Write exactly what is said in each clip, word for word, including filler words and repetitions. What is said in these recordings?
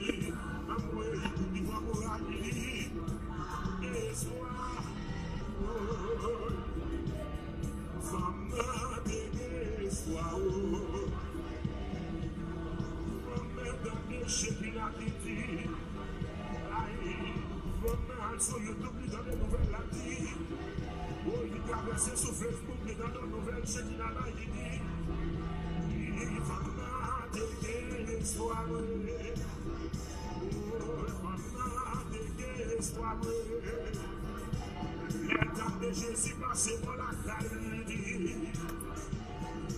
Anmwe, li pran moral li, espwa. Fanm nan te gen espwa, o. Fanm nan tande Shekina ki di, ay, fanm nan al sou YouTube, li tande nouvèl la di, o, li travèse sou Facebook, li tande nouvèl Shekina bay, li di, fanm nan te gen espwa, vre. Lè l tande Jezi pase bò lakay li,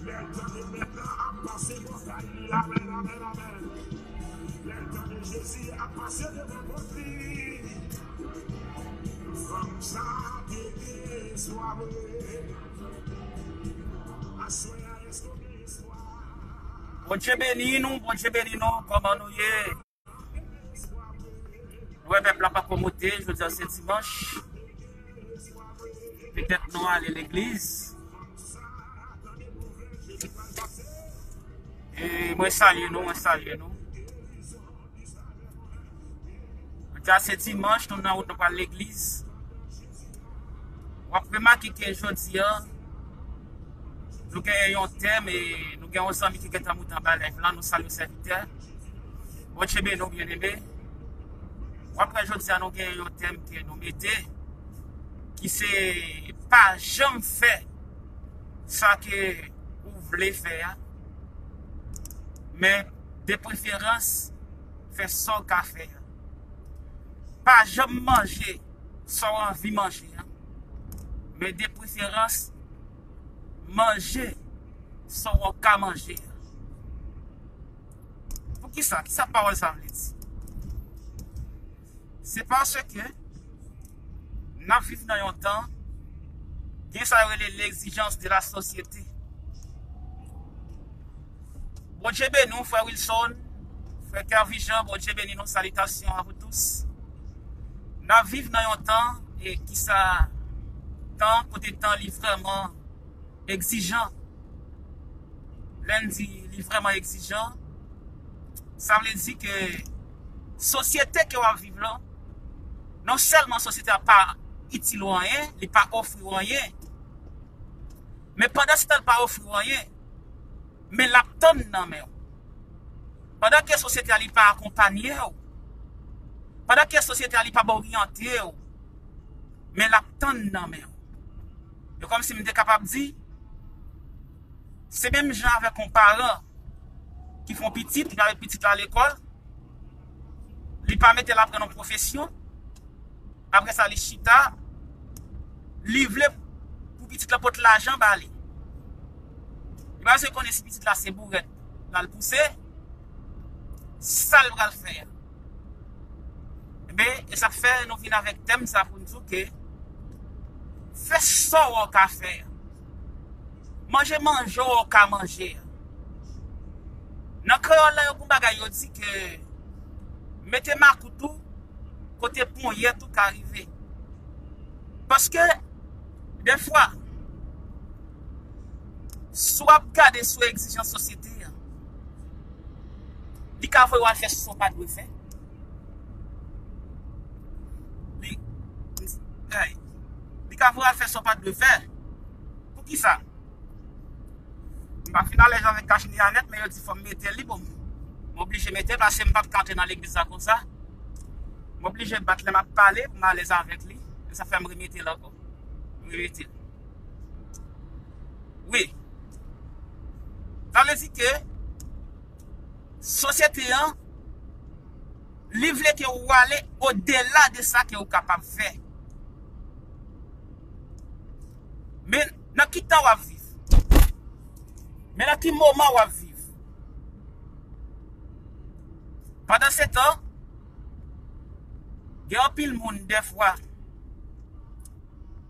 lè l tande Mèt la ap pase bò kay li, amèn, amèn, amèn. Lè l tande Jezi ap pase devan pòt li, fanm sa te gen espwa vre. Aswè a, èske w gen espwa? Bondye beni nou, Bondye beni nou, kòman nou ye? Nou wè pèp la pako moute, jodi a se dimanch. Petèt nou ale legliz. E mwen salye nou, mwen salye nou. Jodi a se dimanch, nou nan wout nou pral legliz. W ap remake ke jodi a, nou gen yon tèm e nou gen yon zanmi ki gentan moute anba live la, nou salye w sèvitè. Bondye beni w byeneme. W ap wè jodi a nou gen yon tèm ke nou mete, ki se pa janm fè sa ke ou vle fè a, men de preferans fè sa w ka fè a. Pa janm manje sa w anvi manje a, men de preferans manje sa w ka manje a. Poukisa? Kisa pawòl sa vle di? Se paske n ap viv nan yon tan, gen sa yo rele l'exigence de la société. Bondye beni w, frè Wilson, frè Kervijan, Bondye beni nou, salitasyon a vous tous. N ap viv nan yon tan, e ki sa, tan, kote tan li vrèman egzijan. Lè n di li vrèman egzijan, sa vle di ke sosyete ke w ap viv la, non sèlman sosyete a pa itil ou anyen, li pa ofri ou anyen, men pandan se tan l pa ofri ou anyen, men l ap tann nan men w. Pandan ke sosyete a li pa akonpanye w, pandan ke sosyete a li pa ba w oryante w, men l ap tann nan men w. E kòmsi m te kapab di, se menm jan avèk yon paran ki fè yon pitit, li pa met pitit la lekòl, li pa mete l aprann yon pwofesyon, apre sa li chita, li vle pou pitit la pot lajan ba li. Li pa bezwen konnen si pitit la se bourèt l al pouse, sa l pral fè a. Ebyen, e sa k fè nou vin avèk tèm sa pou n di w ke fè sa w ka fè a. Manje manje w ka manje a. Nan kreyòl la, yo gen yon bagay yo di ke mete makout ou kote ponyèt ou ka rive. Paske, defwa, si w ap gade sou egzijans sosyete a, li ka voye w al fè sa w pa dwe fè. Li, ay, li ka voye w al fè sa w pa dwe fè. Poukisa? M pa fin alèz avèk Kachni a nèt, men yo di fò m mete li, bon, m oblije mete l, paske m p ap ka antre nan legliz la konsa. M oblije bat lè m ap pale pou m alèz avèk li. E sa fè m remete l ankò. M remete l. Wi. Sa vle di ke sosyete an, li vle ke ou ale odela de sa ke ou kapab fè. Men nan ki tan w ap viv? Men nan ki moman w ap viv? Pandansetan, gen anpil moun, dèfwa,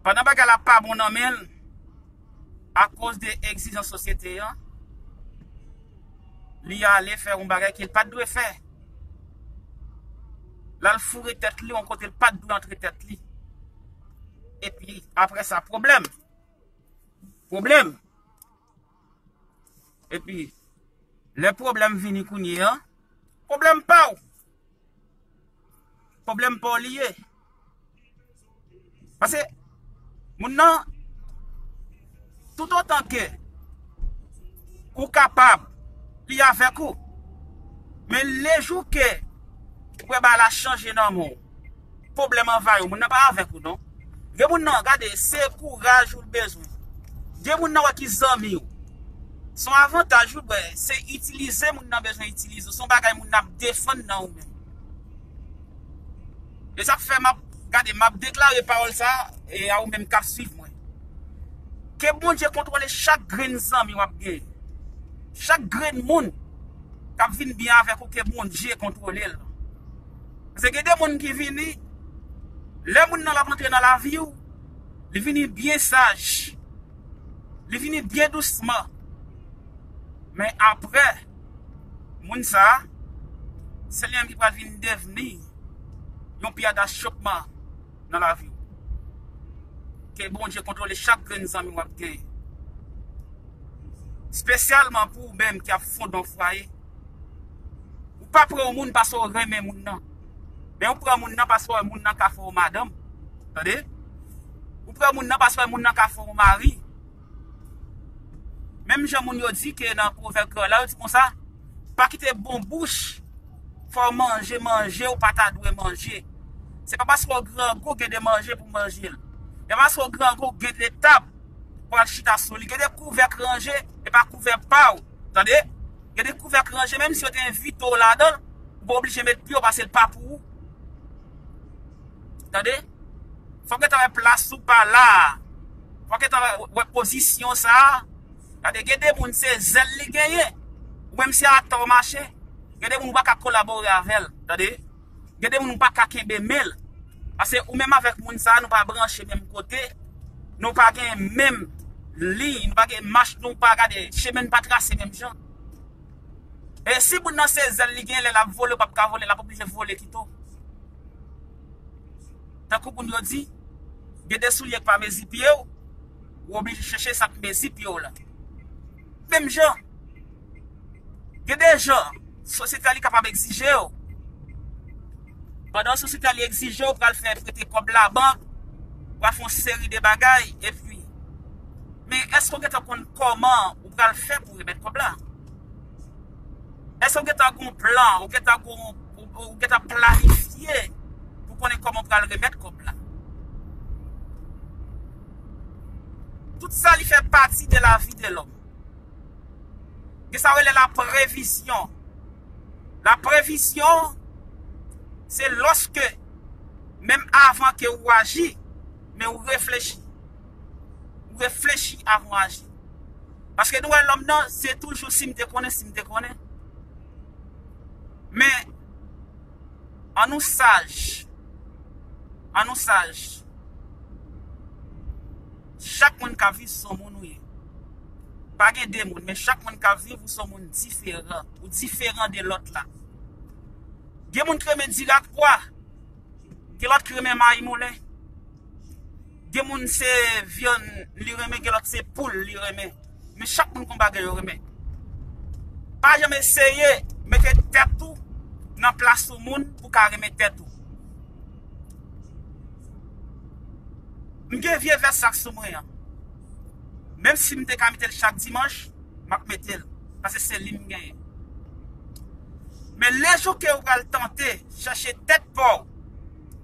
pandan bagay la pa bon nan men l, akoz de egzijans sosyete an, li ale fè yon bagay ke l pa t dwe fè. L al foure tèt li yon kote l pa t dwe antre tèt li. Epi, apre sa, pwoblèm. Pwoblèm. Epi, lè pwoblèm vini kounye a, pwoblèm pa w. Pwoblèm pa w li ye. Paske moun nan, toutotan ke ou kapab, li avèk ou. Men lejou ke ou wè bagay la chanje nan men w, pwoblèm anvayi w, moun nan pa avèk ou non. Gen moun nan, gade, se kouraj ou l bezwen. Gen moun nan wè ki zanmi w. Se yon avantaj ou l wè, se itilize moun nan bezwen itilize w. Se yon bagay moun nan ap defann nan ou menm. E sa k fè m ap, gade, m ap deklare pawòl sa a, e a ou menm k ap swiv mwen. Ke Bondye kontwole chak grenn zanmi w ap genyen. Chak grenn moun k ap vin byen avèk ou, ke Bondye kontwole l. Paske gen de moun ki vini, lè moun nan l ap antre nan lavi w, li vini byen saj, li vini byen dousman. Men apre, moun sa a, se li menm ki pral vin devni yon pyè dachopman nan lavi w. Ke Bondye kontwole chak grenn zanmi w ap genyen. Espesyalman pou ou menm ki ap fonde yon fwaye. Ou pa pran yon moun paske w renmen moun nan. Men ou pran moun nan paske w wè moun nan ka fè w madanm. Tande? Ou pran moun nan paske w wè moun nan ka fè w mari. Menm jan moun yo di ke nan pwovèb kreyòl la, yo di konsa, pa kite bon bouch fè w manje manje ou pa ta dwe manje. Se pa paske w grangou gen de manje pou manje l. Se pa paske w grangou gen de tab pou al chita sou li. Gen de kouvèk ranje, e pa kouvèk pa w. Tande? Gen de kouvèk ranje, menm si yo te envite w ladan l, ou pa oblije met pye w paske l pa pou ou. Tande? Fòk w gentan wè plas ou pa la a. Fòk w gentan wè, wè pozisyon sa a. Gade, gen de moun se zèl li genyen. Ou menm si atò w mache, gen de moun ou pa ka kolabore avè l. Tande? Gen de moun ou pa ka kenbe men l. Paske ou menm avèk moun sa a, nou pa branche menm kote. Nou pa gen menm liy, nou pa gen mach, nou pa gade, chemen n pa trase menm jan. E si moun nan se zèl li gen, lè l ap vole, ou p ap ka vole, l ap oblije vole kite w. Tankou moun yo di, gen de soulye k pa mezi pye w, ou oblije chèche sa k mezi pye w la. Menm jan, gen de jan, sosyete a li kapab egzije w. Pandan sosyete a li egzije w, ou pral fè prete kòb labank, ou pral fè yon seri de bagay, epi, men èske w gentan konn kòman ou pral fè pou remèt kòb la? Èske w gentan gen yon plan, ou gentan gen yon, ou, ou gentan planifye pou konnen kòman w pral remèt kòb la? Tout sa li fè pati de la vie de l'homme. Gen sa yo rele la previzyon. La previzyon, se lòske, menm avan ke ou aji, men ou reflechi. Ou reflechi avan w aji. Paske nou wè lòm nan, se toujou si m te konnen, si m te konnen. Men, ann nou saj. Ann nou saj. Chak moun k ap viv se yon moun ou ye. Pa gen de moun, men chak moun k ap viv ou se yon moun diferan. Ou diferan de lòt la. Gen moun ki renmen dirak pwa. Gen lòt ki renmen mayi moulen. Gen moun se vyann li renmen, gen lòt se poul li renmen. Men chak moun gon bagay yo renmen. Pa janm eseye mete tèt ou nan plas yon moun pou ka renmen tèt ou. M gen vye vès sa k sou mwen an. Menm si m te ka mete l chak dimanch, m ap mete l. Paske se li m genyen. Men lejou ke ou pral tante chèche tèt pa w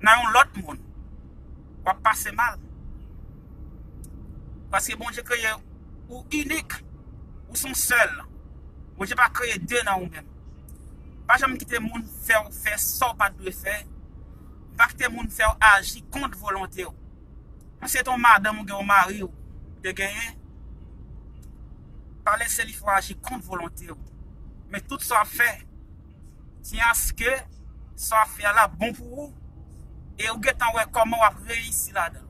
nan yon lòt moun, w ap pase mal. Paske Bondye kreye ou inik, ou se yon sèl. Bondye pa kreye de nan ou menm. Pa janm kite moun fè w fè sa w pa t dwe fè. Pa kite moun fè w aji kont volonte w. Menm si se te yon madanm ou gen yon mari w te genyen, pa lese li fè w aji kont volonte w. Men tout sa w ap fè, tyen aske sa w ap fè a la bon pou ou, e ou gentan wè kòman w ap reyisi ladan l.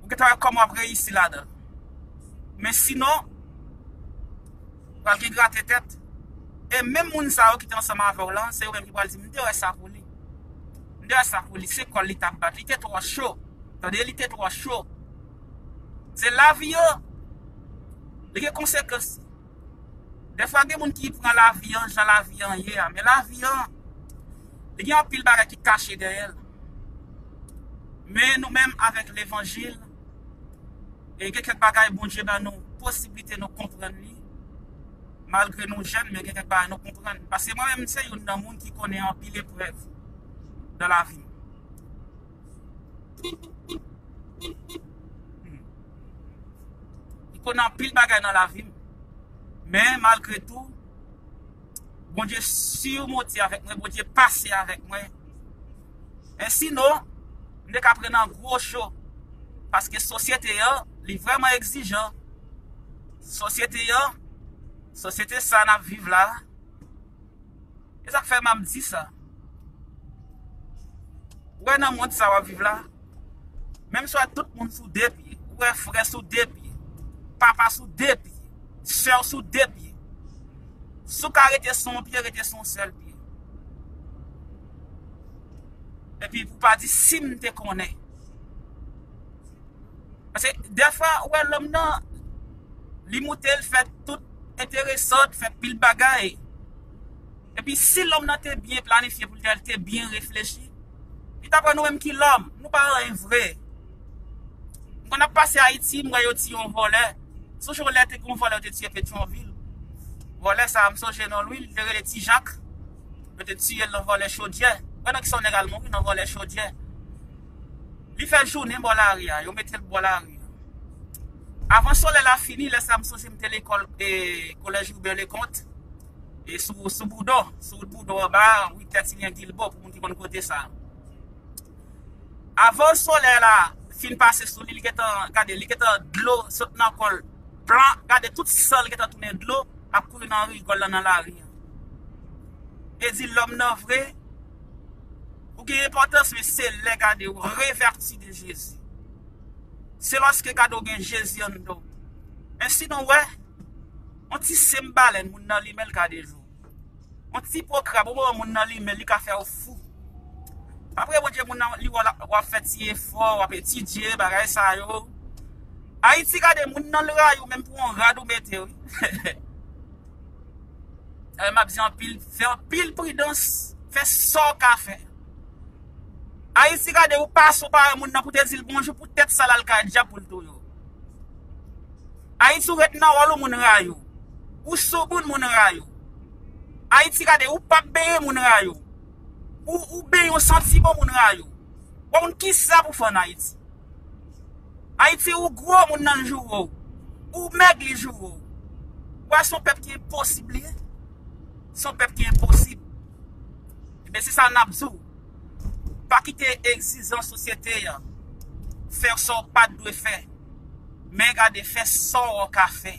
Ou gentan wè kòman w ap reyisi ladan l. Men sinon, pral gen grate tèt. E menm moun sa yo ki te ansanm avè w lan, se yo menm ki pral di, "M te wè sa pou li. M te wè sa pou li. Se kò l li t ap bat. Li te twò cho. Tande, li te twò cho." Se lavi an. Li gen konsekans. Dèfwa gen moun ki pran lavi an jan lavi an ye a. Men lavi an, Gen anpil bagay ki kache dèyè l. Men nou menm avèk levanjil, e gen kèk bagay Bondye ban nou posiblite nou konprann li, malgre nou jèn, men gen kèk bagay nou konprann. Paske mwen menm, se youn nan moun ki konnen anpil eprèv nan lavi m. Hmm. Li konnen anpil bagay nan lavi m. Men, malgre tou, Bondye simonte avèk mwen, Bondye pase avèk mwen. Ensinon, m te ka pran nan gwo cho. Paske sosyete an, li vrèman egzijan. Sosyete an, sosyete sa n ap viv la, e sa k fè m ap di sa. Ou wè nan mond sa w ap viv la, menm si w wè tout moun sou de pye, ou wè frè sou de pye, papa sou de pye, sè w sou de pye. Si w ka rete sou yon pye, rete sou yon sèl pye. Epi pou pa di si m te konnen. Paske dèfwa, ou wè lòm nan, li moute, l fè tout enteresan, fè pil bagay. Epi si lòm nan te byen planifye pou l te, te byen reflechi, li t ap wè nou menm ki lòm, nou pa anyen vre. M konn ap pase Ayiti, m wè yo tiye yon vòlè. Sonje yon lè te gen yon vòlè yo te tiye Petyonvil. Vòlè sa a, m sonje non l wi, li te rele Ti Jak. Yo te tiye l nan vòlè chodyè. Wè nan kisa yon nèg al mouri, nan vòlè chodyè. Li fè jounen bò lari a, yo mete l bò lari a. Avan solèy la fini, lè sa a m sonje m te lekòl, e, kolèj Hubert Leconte, e sou, sou Boudon, sou wout Boudon anba, witè Tilyen Gilbo, pou moun ki konn kote sa. Avan solèy la fin pase sou li, li gentan, gade, li gentan dlo sot nan kò l, plan, gade tout san l gentan tounen dlo, ap kouri nan rigòl lan nan lari an. E di lòm nan vre, ou gen enpòtans, men se lè gade w revèti de Jezi. Se lòske gade w gen Jezi anndan w. Ensinon, wè, yon ti senm balèn, moun nan limen l gade jou. Yon ti po krab, ou wè moun nan limen, li ka fè w fou. Apre, Bondye, moun nan, li wè w ap fè ti efò, w ap etidye, bagay sa yo. Ayiti, gade, moun nan l rayi w, menm pou yon rad ou mete, wi. Sa m ap di anpil, fè anpil pridans, fè sa w ka fè. Ayiti, gade, ou pase, ou pa wè moun nan pou te di l bonjou, poutèt sa l al kay dyab pou l touye w. Ayiti, ou ret nan wòl ou, moun rayi w. Ou soumoun, moun rayi w. Ayiti, gade, ou p ap benyen, moun rayi w. Ou, ou benyen, w santi bon, moun rayi w. Ou pa konn kisa pou fè ann Ayiti. Ayiti, ou gwo, moun nan joure w. Ou mèg, li joure w. Ou wè, se yon pèp ki enposib li ye. Se yon pèp ki enposib. Ebyen, se sa n ap di w. Pa kite egzijans sosyete a fè w sa w pa t dwe fè. Men gade, fè sa w ka fè.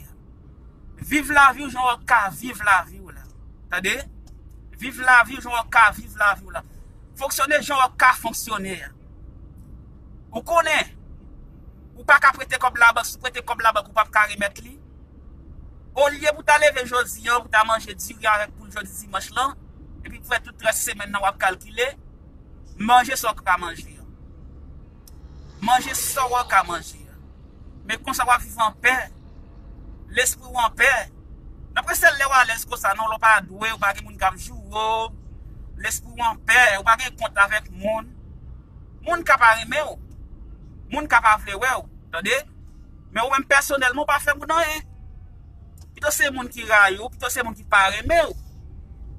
Viv lavi w jan w ka viv lavi w la. Tande? Viv lavi w jan w ka viv lavi w la. Fonksyone jan w ka fonksyone a. Ou konnen, ou pa ka prete kòb labank, si w prete kòb labank, ou p ap ka remèt li. Olye pou w ta leve jodi a, pou w ta manje diri avèk poul jodi dimanch lan, epi pou fè tout rès semèn nan w ap kalkile, manje sa w ka manje a. Manje sa w ka manje a. Men konsa w ap viv anpè. Lespri w anpè. Nan prese lè w alèz konsa, non, lè w pa dwe, ou pa gen moun k ap joure w. Lespri w anpè, ou pa gen kont avèk moun. Moun ka pa renmen w. Moun ka pa vle wè w. Tande? Men ou menm pèsonèlman, ou pa fè moun anyen. Pito se moun ki rayi w, pito se moun ki pa renmen w.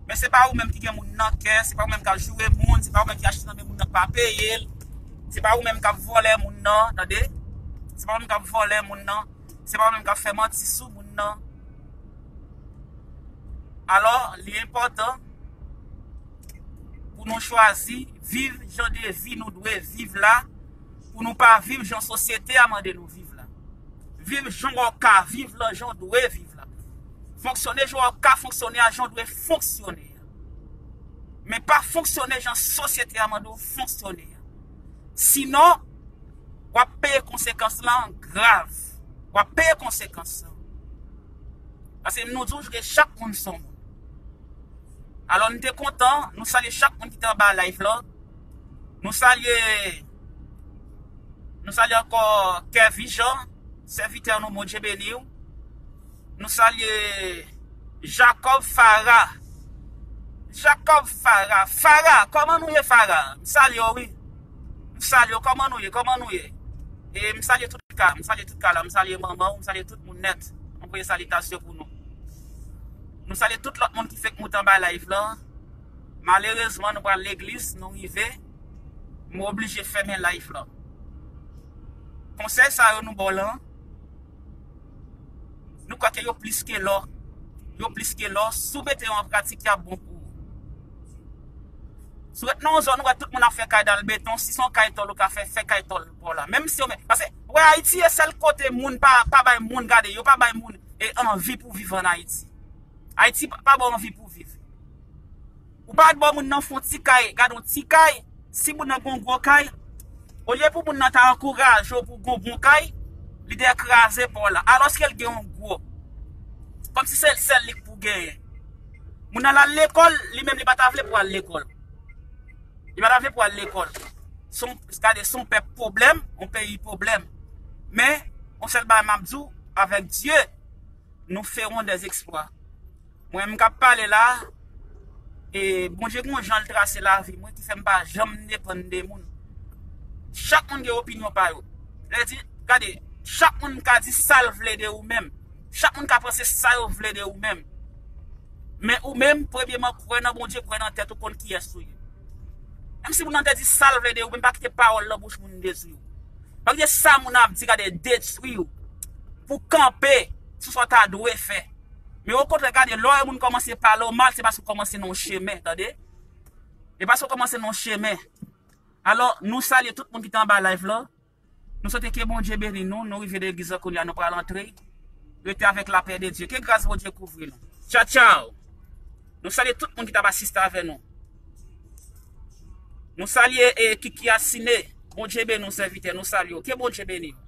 Men se pa ou menm ki gen moun nan kè, se pa ou menm k ap joure moun, se pa ou menm ki achte nan men moun nan k pa peye l, se pa ou menm k ap vòlè moun nan, tande? Se pa ou menm k ap vòlè moun nan, se pa ou menm k ap fè manti sou moun nan. Alò, li enpòtan pou nou chwazi viv jan de vi nou dwe viv la, pou nou pa viv jan sosyete a mande nou viv la. Viv jan w ka viv la, jan w dwe viv la. Fonksyone jan w ka fonksyone a, jan w dwe fonksyone a. Men pa fonksyone jan sosyete a mande w fonksyone a. Sinon, w ap peye konsekans lan grav. W ap peye konsekans lan. Paske nou di w ke chak moun se yon moun. Alò, nou te kontan, nou salye chak moun ki te anba live la. Nou salye, nou salye ankò Kèvi Jan, sèvitè nou, Bondye beni w. Nou salye Jacob Farah, Jacob Farah. Farah, kòman nou ye, Farah? M salye w, wi. M salye w, kòman nou ye? Kòman nou ye? E m salye tout ka, m salye tout ka la, m salye manman w, m salye tout moun nèt. M voye salitasyon pou nou. Nou salye tout lòt moun ki fèk moute anba live lan. Malerezman, nou pral legliz, nou rive. M oblije fèmen live lan. Konsèy sa yo nou ba w lan, nou kwè ke yo plis ke lò. Yo plis ke lò. Si w mete yo an pratik, y ap bon pou ou. Si w ret nan yon zòn, ou wè tout moun ap fè kay dal beton, si se yon kay tòl ou ka fè, fè kay tòl pa w la. Menm si yo men, paske, wè, Ayiti e sèl kote moun pa, pa bay moun, gade, yo pa bay moun e anvi pou viv ann Ayiti. Ayiti pa, pa ba w anvi pou viv. Ou pa ba moun nan fè yon ti kay, gade yon ti kay, si moun nan gen yon gwo kay, olye pou moun nan ta ankouraje w pou w gen yon bon kay, li dèyè kraze pa w la. Alòske l gen yon gwo. Kòmsi se sèl li k pou genyen. Moun nan l al lekòl, li menm li pa ta vle pou al lekòl. Li pa ta vle pou al lekòl. Se yon, gade, se yon pèp pwoblèm, yon peyi pwoblèm. Men, yon sèl bagay m ap di w, avèk Dye, nous ferons des exploits. Mwen, m k ap pale la, e Bondye gen yon jan l trase lavi mwen ki fè m pa janm depann de moun. Chak moun gen opinyon pa yo. Lè di, gade, chak moun ka di sa l vle de ou menm. Chak moun ka panse sa yo vle de ou menm. Men ou menm, premyeman, kwè nan Bondye, kwè nan tèt ou, konn kiyès ou ye. Menm si moun nan te di sa l vle de ou, men pa kite pawòl nan bouch moun detwi w. Pa kite sa moun ap di, gade, detwi w. Pou kanpe sou sa w ta dwe fè. Men okontrè, gade, lè w wè moun kòmanse pale w mal, se paske w kòmanse nan yon chemen, tande? E paske w kòmanse nan yon chemen. Alò, nou salye tout moun ki te anba live lan. Nou swete ke Bondye beni nou. Nou rive legliz lan kounye a, nou pral antre. Rete avèk lapè de Dye. Ke gras Bondye kouvri nou. Tchaw, tchaw. Nou salye tout moun ki t ap asiste avè nou. Nou salye e Kiki Asine. Bondye beni w, sèvitè. Nou salye w. Ke Bondye beni w.